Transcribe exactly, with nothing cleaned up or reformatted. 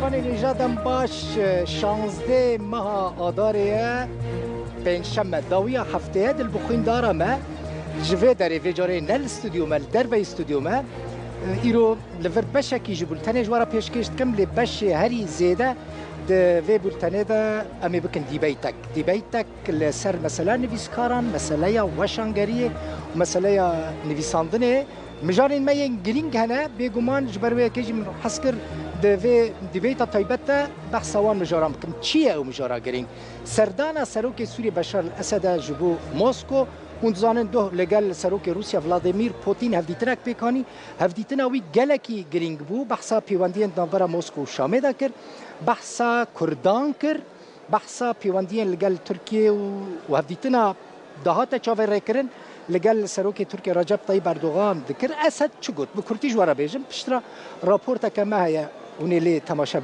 Nêja dem baş, şazdeh meha Adarê ye, pêncşeme, dawiya heftê ye, dil bi xwîndara me. Ji vê derê vê carê ne li stûdyo me, li derveyî stûdyo me. Îro li vir beşekî ji bultenê ji we re pêşkêş dikim, lê beşê herî zêde di vê bultenê de em ê bikin dîbeytek. Dîbeytek li ser mesela nivîskaran, meseleya weşangeriyê û meseleya nivîsandinê. Mijarên me yên girîng hene, bêguman ji ber wê yekê jî min hez kir di vê dîbeyta taybet de behsa wan mijaran bikim. Çi ye ew mijara girîng? Serdana Serokê Sûriyê Beşar el-Esed e ji bo Mosko. Hûn dizanin doh li gel Serokê Rûsya Vladimir Putin hevdîtinek pêk anî. Hevdîtina wî gelekî girîng bû. Behsa pêwendiyên di navbera Mosko û Şamê de kir. Behsa Kurdan kir. Behsa pêwendiyên li gel Tirkiyê û, û hevdîtina dahate çavê rêkirin li gel Serokê Tirkiyê Recep Tayyip Erdogan dikir. Esed çi got? Bi kurtî ji we re bêjim, piştre raporteke me heye, hûn ê lê temaşe